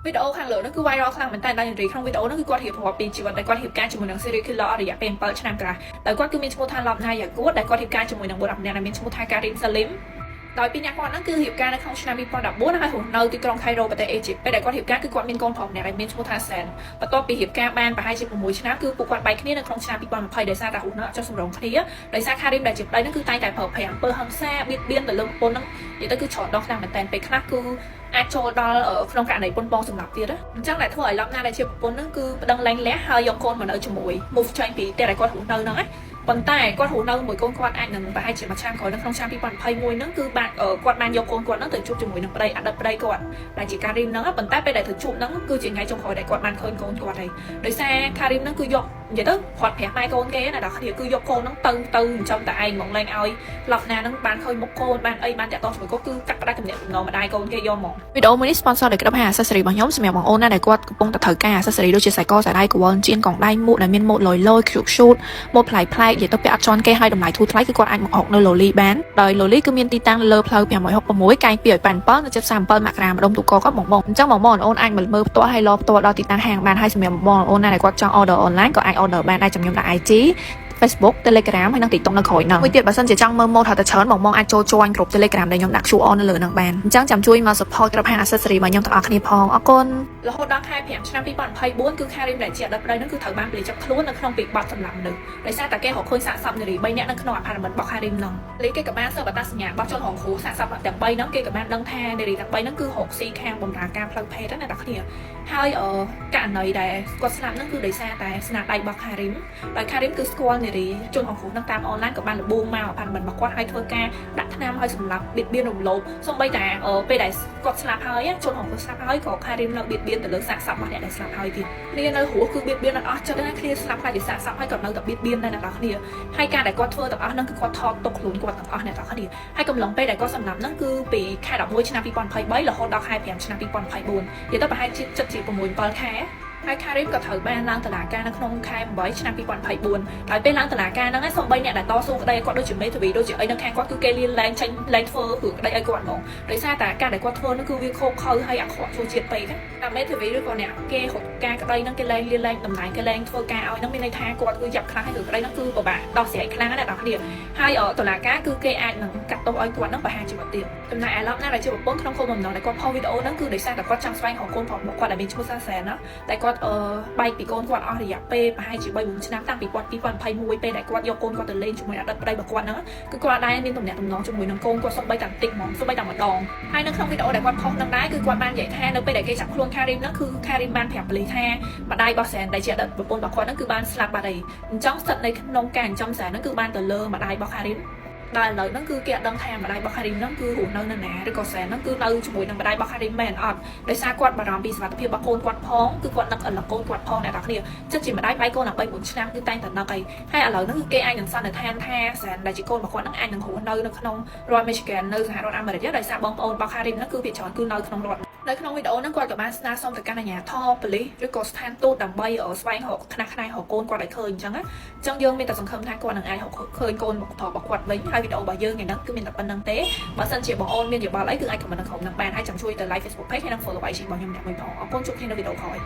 វីដេអូខាងលើនោះគឺ viral ខ្លាំងមែនតើដែលនារីក្នុងវីដេអូនោះគឺគាត់រៀបរាប់ពីជីវិតដែលគាត់រៀបការជាមួយនឹង serial killer អស់រយៈពេល7ឆ្នាំកន្លះដោយគាត់គឺមានឈ្មោះថា Lobna Yagour ដែលគាត់រៀបការជាមួយនឹងបុរសម្នាក់ដែលមានឈ្មោះថា Karim Salim ដោយពីរនាក់គាត់ហ្នឹងគឺរៀបការនៅក្នុងឆ្នាំ2014ហើយរស់នៅទីក្រុង Cairo ប្រទេសអេជីបពេលដែលគាត់រៀបការគឺគាត់មានកូនប្រុសម្នាក់ដែលមានឈ្មោះថា Sen បន្ទាប់ពីរៀបការបានប្រហែលជា6ឆ្នាំគឺពួកគាត់បែកគ្នានៅក្នុងឆ្នាំ2020ដោយសារតែរស់នៅអត់ចុះសម្រុងគ្នាដោយសារ Karim ដែលជាប្តីហ្នឹងគឺតែងតែប្រើប្រាស់អំពើហិង្សាបៀតបៀនទៅលើប្រពន្ធហ្នឹងនិយាយទៅគឺច្រើនដងខ្លាំងមែនតើពេលខ្លះគឺអាចចូលដល់ក្នុងករណីប៉ុនប៉ងសម្លាប់ទៀតណាអញ្ចឹងដែលធ្វើឲ្យឡប់ណាដែលជាប្រពន្ធហ្នឹងគឺប្តឹងលែងលះហើយយកកូនមកនៅជាមួយ move ចេញពីផ្ទះដែលគាត់រស់នៅហ្នឹងណាប៉ុន្តែគាត់រស់នៅមួយកូនគាត់អាចនឹងប្រហែលជាមួយឆ្នាំក្រោយនៅក្នុងឆ្នាំ2021ហ្នឹងគឺបានគាត់បានយកកូនគាត់ហ្នឹងទៅជួបជាមួយនឹងប្តីអតីតប្តីគាត់ដែលជាការរីមហ្នឹងប៉ុន្តែពេលដែលទៅជួបហ្នឹងគឺជាថ្ងៃចុងក្រោយដែលគាត់បានឃើញកូនគាត់ហើយដោយសារខារីមហ្នឹងគឺយកនិយាយទៅគាត់ប្រាប់ម៉ែកូនគេណាដល់គ្នាគឺយកកូនហ្នឹងទៅទៅចិញ្ចឹមតែឯងហ្មងលែងឲ្យឡប់ណាហ្នឹងបានឃើញមុខកូនបានអីបានតាក់ទងជាមួយកូនគឺកាត់ផ្ដាច់ទំនាក់ទំនងម្ដាយកូនគេយកហ្មង វីដេអូមួយនេះ sponsor ដោយក្រុមហ៊ុន accessory របស់ខ្ញុំសម្រាប់បងអូនណាដែលគាត់កំពុងតែត្រូវការ accessory ដូចជាខ្សែកខ្សែដៃក្រវិលចៀនកងដៃមួកដែលមានម៉ូដលយលយ cute cute ម៉ូដប្លែកប្លែកនិយាយទៅពាក់អត់ជាន់គេឲ្យតម្លៃធូរថ្លៃគឺគាត់អាចមករកនៅ Loli បានដោយ Loli គឺមានទីតាំងលើផ្លូវ566កែង287នៅជិត37មករាម្ដុំទូកគាត់បងបងអញ្ចឹងបងបងអូនអាចមកមើលផ្ទាល់ហើយឡផ្ទាល់ដល់ទីតាំងហាងបានហើយសម្រាប់បងបងអូនណាដែលគាត់ចង់ order online ក៏អាច order បានដែរចាំខ្ញុំដាក់ IG Facebook Telegram ហើយនិង TikTok នៅក្រោយហ្នឹងមួយទៀតបើសិនជាចង់មើលម៉ូដហៅតែច្រើនបងបងអាចចូល join ក្រុម Telegram ដែលខ្ញុំដាក់ QR នៅលើហ្នឹងបានអញ្ចឹងចាំជួយមក support ក្រុមហាង accessory របស់ខ្ញុំទាំងអស់គ្នាផងអរគុណ រហូតដល់ខែ5ឆ្នាំ2024គឺ Karim ដែលជាអតីតប្តីហ្នឹងគឺត្រូវបានប៉ូលីសចាប់ខ្លួននៅក្នុងពីបទសម្លាប់មនុស្សដោយសារតែគេរកឃើញសាកសពនារី3នាក់នៅក្នុង apartment របស់ Karim ហ្នឹងលីគេក៏បានស៊ើបអត្តសញ្ញាណរបស់ជនរងគ្រោះសាកសពទាំង3ហ្នឹងគេក៏បានដឹងថានារីទាំង3ហ្នឹងគឺរកស៊ីខាងបម្រើការផ្លូវភេទណាអ្នកគ្នាហើយអឺករណីដែលគាត់ស្លាប់ហ្នឹងគឺដោយសារតែស្នាដៃរបស់ Karim ដោយ Karim គឺស្គាល់នារីជនរងគ្រោះហ្នឹងតាមអនឡាញក៏បានលបួងមក apartment របស់គាត់ហើយធ្វើការដាក់ថ្នាំឲ្យសម្លាប់បៀតបៀនរំលោភសូម្បីតែពេលដែលគាត់ស្លាប់ហើយជនរងគ្រោះស្លាប់ហើយក៏ Karim នៅបៀតបៀនទៅលើសាកសពរបស់អ្នកដែលស្លាប់ហើយទៀតគ្នានៅរស់គឺបៀតបៀនអត់អស់ចិត្តណាគ្នាស្លាប់ខ្លាចជាសាកសពហើយក៏នៅតែបៀតបៀនដែរអ្នកនរគ្នាហើយការដែលគាត់ធ្វើទាំងអស់ហ្នឹងគឺគាត់ថតទុកខ្លួនគាត់ទាំងអស់អ្នកនរគ្នាហើយកំឡុងពេលដែលគាត់សម្លាប់ហ្នឹងគឺពីខែ11ឆ្នាំ2023រហូតដល់ខែ5ឆ្នាំ2024និយាយទៅប្រហែលជាចិត្តជា6 7ខែហើយ Karim ក៏ត្រូវបានឡើងតុលាការនៅក្នុងខែ8ឆ្នាំ2024ហើយពេលឡើងតុលាការហ្នឹងឯងសូម្បីអ្នកដែលតស៊ូក្តីឲ្យគាត់ដូចជាមេធាវីដូចជាអីនៅខាងគាត់គឺគេលាលែងចេញលែងធ្វើរឿងក្តីឲ្យគាត់ហ្មងដោយសារតែការដែលគាត់ធ្វើហ្នឹងគឺវាខូខើហើយអាក្រក់ចូលជាតិពេកតែមេធាវីឬក៏អ្នកគេរត់ការក្តីហ្នឹងគេលែងលាលែងតំណែងគេលែងធ្វើការឲ្យហ្នឹងមានន័យថាគាត់គឺយ៉ាប់ខ្លាំងហើយរឿងក្តីហ្នឹងគឺពិបាកដោះស្រាយខ្លាំងណាស់អ្នកនរគ្នាហើយតុលាការគឺគេអាចនឹងកាត់ទោសឲ្យគាត់ហ្នឹងប្រហារជីវិតទៀតចំណែកអាឡប់ណាដែលជាប្រពន្ធក្នុងគោលបំណងដែលគាត់ផុសវីដេអូហ្នឹងគឺដោយសារតែគាត់ចង់ស្វែងរកកូនប្រុសរបស់គាត់ដែលមានឈ្មោះសាសែនណាតែគាត់អឺបែកពីកូនគាត់អស់រយៈពេលប្រហែលជា3 4ឆ្នាំតាំងពីគាត់2021ពេលដែលគាត់យកកូនគាត់ទៅលេងជាមួយអតីតប្តីរបស់គាត់ហ្នឹងគឺគាត់ដែរមានទំនាក់ទំនងជាមួយនឹងកូនគាត់សូម្បីតែបន្តិចហ្មងសូម្បីតែម្ដងហើយនៅក្នុងវីដេអូដែលគាត់ផុសហ្នឹងដែរគឺគាត់បាននិយាយថានៅពេលដែលគេចាប់ខ្លួន Karim ហ្នឹងគឺ Karim បានប្រាប់ប៉ូលីសថាម្ដាយរបស់សែនដែលជាអតីតប្រពន្ធរបស់គាត់ហ្នឹងគឺបានស្លាប់បាត់ហើយអញ្ចឹងសិទ្ធិនៅក្នុងការចិញ្ចឹមសែនហ្នឹងគឺបានទៅលើម្ដាយរបស់ Karim ដល់ឥឡូវហ្នឹងគឺគេអត់ដឹងថាម្ដាយរបស់ Karim ហ្នឹងគឺរស់នៅនៅណាឬក៏សែនហ្នឹងគឺនៅជាមួយនឹងម្ដាយរបស់ Karim មែនអត់ដោយសារគាត់បារម្ភពីសុវត្ថិភាពរបស់កូនគាត់ផងគឺគាត់នឹកឥឡូវកូនគាត់ផងអ្នកនរគ្នាចិត្តជាម្ដាយបែកកូនដល់3 4ឆ្នាំគឺតែងតែនឹកអីហើយឥឡូវហ្នឹងគឺគេអាចនឹងសន្និដ្ឋានថាសែនដែលជាកូនរបស់គាត់ហ្នឹងអាចនឹងរស់នៅនៅក្នុងរដ្ឋ Michigan នៅសហរដ្ឋអាមេរិកដោយសារបងប្អូនរបស់ Karim ហ្នឹងគឺភាគច្រើនគឺនៅក្នុងរដ្ឋនៅក្នុងវីដេអូហ្នឹងគាត់ក៏បានស្នើសុំទៅកាន់អាជ្ញាធរប៉ូលីសឬក៏ស្ថានទូតដើម្បីស្វែងរកខ្នះខ្នែងរកកូនគាត់ឲ្យឃើញអញ្ចឹងណាអញ្ចឹងយើងមានតែសង្ឃឹមថាគាត់នឹងអាចរកឃើញកូនរបស់គាត់វិញហើយវីដេអូរបស់យើងថ្ងៃហ្នឹងគឺមានតែប៉ុណ្្នឹងទេបើសិនជាបងអូនមានយោបល់អីគឺអាច comment នៅក្រុមហ្នឹងបានហើយចាំជួយទៅ like Facebook page ហើយនិង follow IG របស់ខ្ញុំអ្នកមួយផងអរគុណជួបគ្នានៅវីដេអូក្រោយ។